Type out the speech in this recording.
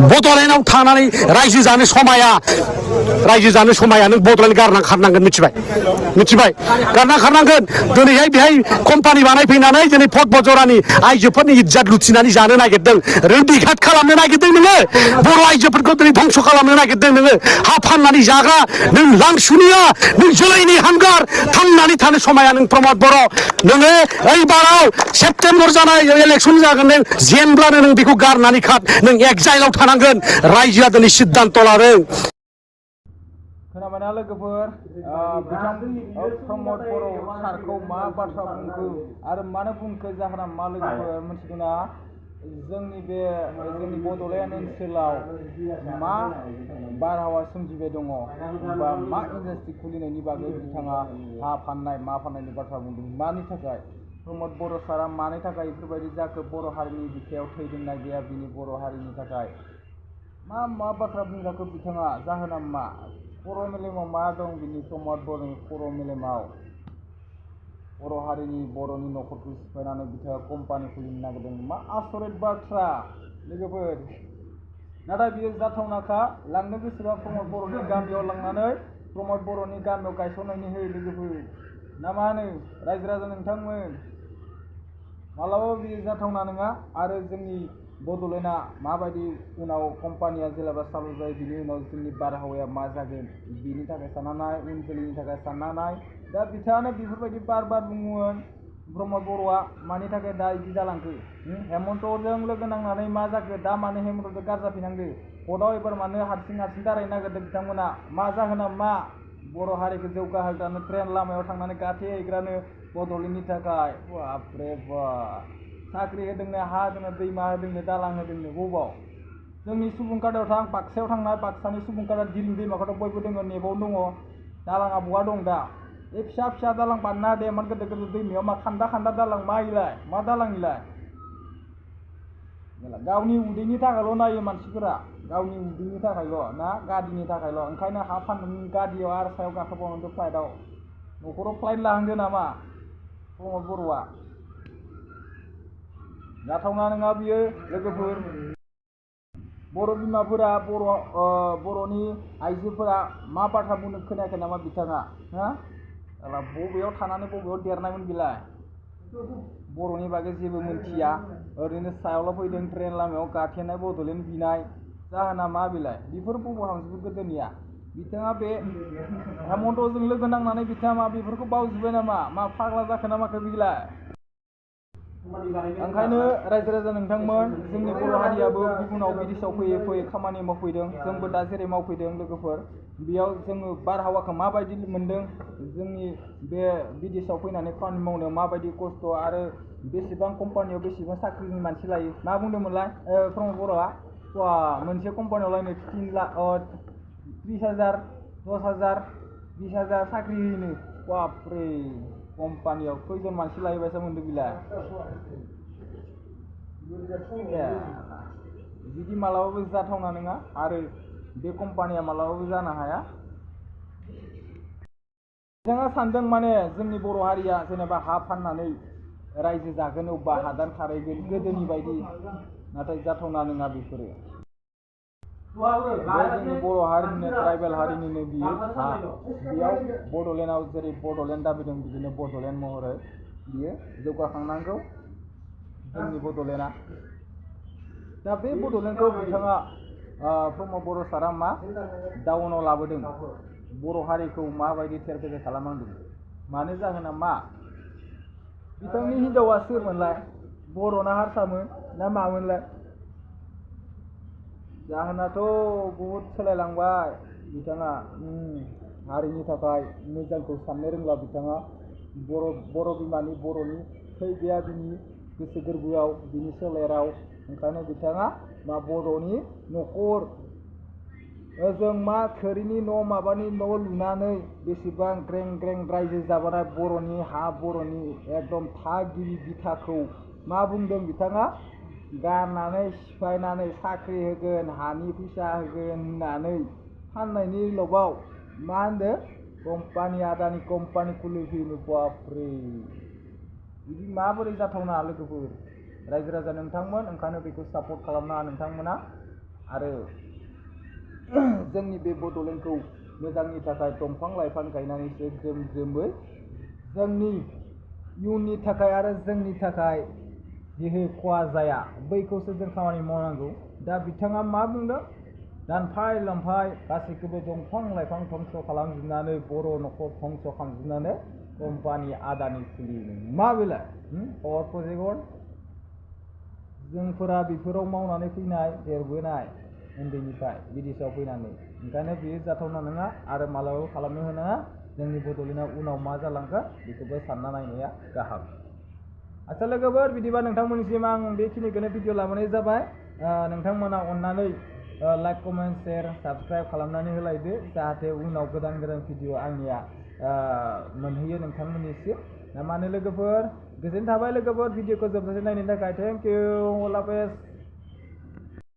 बड'लेण्डआव थानानै रायजो जानो समाया नों बड'लेण्ड गारना खारनांगोन मिथिबाय गारना खारनांगोन दिनैहाय बेहाय कम्पानि बानायफैनानै दिनै फट बजरानि आइजोफोरनि इज्जत लुथिनानै जानो नागिरदों रैखाथ खालामनो नागिरदों नोङो बर' आइजोफोरखौ दिनै धंस खालामनो नागिरदों नोङो हा फाननानै जाग्रा नों लांसुनिया नों जोलैनि हांगार थांनानै थानो समाया नों प्रमद बर' नोङो ओइबाराव सेप्तेम्बर जानाय इलेक्सन जागोन नों जेनब्लानो नों बेखौ गारनानै खार नों एक्जाइलाव थानांगोन रायजोआ दिनै सिद्धान्त लादों। खोनाबायना लोगोफोर बिथां प्रमद बर' सारखौ मा बाथ्रा बुंखो आरो मानो बुंखो जाहोना मा लोगोफोर मिथिगौना जोंनि बड'लेण्ड ओनसोलाव मा बारहावा सोमजिबाय दङ बा मा इन्डास्ट्रि खुलिनायनि बागै बिथाङा हा फाननाय मा फाननायनि बाथ्रा बुंदों मानि थाखाय प्रमद बर' सारा मानि थाखाय बेफोरबायदि जाखो बर' हारिनि बिखायाव थैदोंना गैया बिनि बर' हारिनि थाखाय मा बाथ्रा बुंजाखो बिथाङा जाहोना मा बर' मेलेमाव मा दं बिनि प्रमद बर'नि बर' मेलेमाव बर' हारिनि बर'नि न'खरखौ सिफायनानै बिथाङा कम्पानि खुलिनो नागिरदों मा आसरित बाथ्रा लोगोफोर नाथाय बियो जाथावनाखा लांनो गोसोबा प्रमद बर'नि गामियाव लांनानै प्रमद बर'नि गामियाव गायसननायनि होयो लोगोफोर ना मा होनो रायजो राजा नोंथांमोन मालाबाबो बियो जाथावना नङा आरो जोंनि बड'लेण्डआ माबायदि उनाव कम्पानिया जेब्ला चालु जायो बिनि उनाव जोंनि बारहावाया मा जागोन बिनि थाखाय सानना नाय उन जोलैनि थाखाय सानना नाय दा बिथाङानो बेफोरबायदि बार बुङोमोन प्रमद बर'आ मानि थाखाय दा बिदि जालांखो हेमन्तजों लोगो नांनानै मा जाखो दा मानो हेमन्तजों गारजाफिनांगो भटआव एबार मानो हारसिं दारायनो नागिरदों बिथांमोना मा जाहोना मा बर' हारिखौ जौगाहोग्रानो ट्रेन लामायाव थांनानै गाथेहैग्रानो बड'लेण्डनि थाखाय बापरे बाप साख्रि होदोंनो हा होदोंनो दैमा होदोंनो दालां होदोंनो बबाव जोंनि सुबुंखादायाव थां बाक्सायाव थांनाय बाक्सानि सुबुंखादा दिरिं दैमाखौथ' बयबो दङ नेबावनो दङ दालाङा बहा दं दा बे फिसा दालां बानायना होदो एमान गोदोर दैमायाव मा खान्दा दालां मा इलाय मा दालां इलाय गावनि उदैनि थाखायल' नायो मानसिफोरा गावनि उदैनि थाखायल' ना गादिनि थाखायल' ओंखायनो हा फाननानै गादियाव आरो सायाव गाखोबावनांगौ फ्लाइटआव न'खराव फ्लाइट लाहांदो नामा प्रमद बर'आ जाथावना नङा बियो लोगोफोर बर' बिमाफोरा बर'नि आइजोफोरा मा बाथ्रा बुंनो खोनायाखै नामा बिथाङा हा बबेयाव थानानै बबेयाव देरनायमोन बिलाय बर'नि बागै जेबो मोनथिया ओरैनो सायावल' फैदों ट्रेन लामायाव गाथेनाय बड'लेण्ड बिनाय जाहोना मा बिलाय बेफोर बर' हांसोफोर गोदोनिया बिथाङा बे हेमन्तजों लोगो नांनानै बिथाङा मा बेफोरखौ बावजोब्बाय नामा मा फाग्ला जाखो ना माखो बिलाय ओंखायनो रायजो राजा नोंथांमोन जोंनि बर' हारियाबो गुबुनाव बिदेशाव फैयै खामानि मावफैदों जोंबो दा जेरै मावफैदों लोगोफोर बेयाव जोङो बारहावाखौ माबायदि मोन्दों जोंनि बे बिदेशाव फैनानै खामानि मावनायाव माबायदि खस्थ' आरो बेसेबां कम्पानियाव बेसेबां साख्रिनि मानसि लायो मा बुंदोंमोनलाय प्रमद बर'आ मोनसे कम्पानियाव लायनो 30,000 10,000 20,000 साख्रि होयोनो बापरे कम्पानियाव खैजन मानसि लायोबासो मोन्दों बिलाय बिदि मालाबाबो जाथावना नङा आरो बे कम्पानिया मालाबाबो जानो हाया बिथाङा सानदों माने जोंनि बर' हारिया जेनेबा हा फाननानै रायजो जागोन अब्ला हादान खारहैगोन गोदोनि बायदि नाथाय जाथावना नङा बेफोरो जोंनि बर' हारिनिनो ट्राइबेल हारिनिनो बियो हा बेयाव बड'लेण्डआव जेरै बड'लेण्ड दाबिदों बिदिनो बड'लेण्ड महरै बियो जौगाखांनांगौ जोंनि बड'लेण्डआ दा बे बड'लेण्डखौ बिथाङा प्रमद बर' सारा मा डाउनाव लाबोदों बर' हारिखौ माबायदि थेर-बेथेर खालामनांदों मानो जाहोना मा बिथांनि हिनजावा सोरमोनलाय बर'ना हारसामोन ना मामोनलाय जाहोनाथ' बहुद सोलायलांबाय बिथाङा हारिनि थाखाय मोजांखौ साननो रोंला बिथाङा बर' बिमानि बर'नि थै गैया बिनि गोसो गोरबोआव बिनि सोलेराव ओंखायनो बिथाङा मा बर'नि न'खर जों मा थोरिनि न' माबानि न' लुनानै बेसेबां ग्रें रायजो जाबोनाय बर'नि हा बर'नि एकदम थागिबि बिथाखौ मा बुंदों बिथाङा गारनानै सिफायनानै साख्रि होगोन हानि फैसा होगोन होननानै फाननायनि लबाव मा होनदों कम्पानि आदानि कम्पानि खुलिफैनो बापरे बिदि माबोरै जाथावना लोगोफोर रायजो राजा नोंथांमोन ओंखायनो बेखौ सापर्ट खालामना नोंथांमोना आरो जोंनि बे बड'लेण्डखौ मोजांनि थाखाय दंफां लाइफां गायनानैसो ग्रोम ग्रोमै जोंनि इयुननि थाखाय आरो जोंनि थाखाय जेहे खहा जाया बैखौसो जों खामानि मावनांगौ। दा बिथाङा मा बुंदों? दानफाय लांफाय गासैखौबो दंफां लाइफां धंस' खालामजोबनानै बर' न'खर धंस' खालामजोबनानै कम्पानि आदानि खुलिनो मा बेलाय पावार प्रजेक्ट जोंफोरा बेफोराव मावनानै फैनाय देरबोनाय उन्दैनिफ्राय बिदेशआव फैनानै ओंखायनो बेयो जाथावना नङा आरो मालाबाबो खालामनो होनाङा। जोंनि बड'लेण्डआ उनाव मा जालांगोन बेखौबो सानना नायनाया गाहाम। आच्चा लोगोफोर बिदिबा नोंथांमोननिसिम आं बेखिनिखौनो भिडिअ लाबोनाय जाबाय। नोंथांमोना अननानै लाइक कमेन्ट शेयार साबस्क्राइब खालामनानै होलायदो जाहाथे उनाव गोदान गोदान भिडिअ आंनिया मोनहैयो नोंथांमोननिसिम। ना मानो लोगोफोर गोजोन थाबाय लोगोफोर भिडिअखौ जोबजासे नायनायनि थाखाय thank you all the best.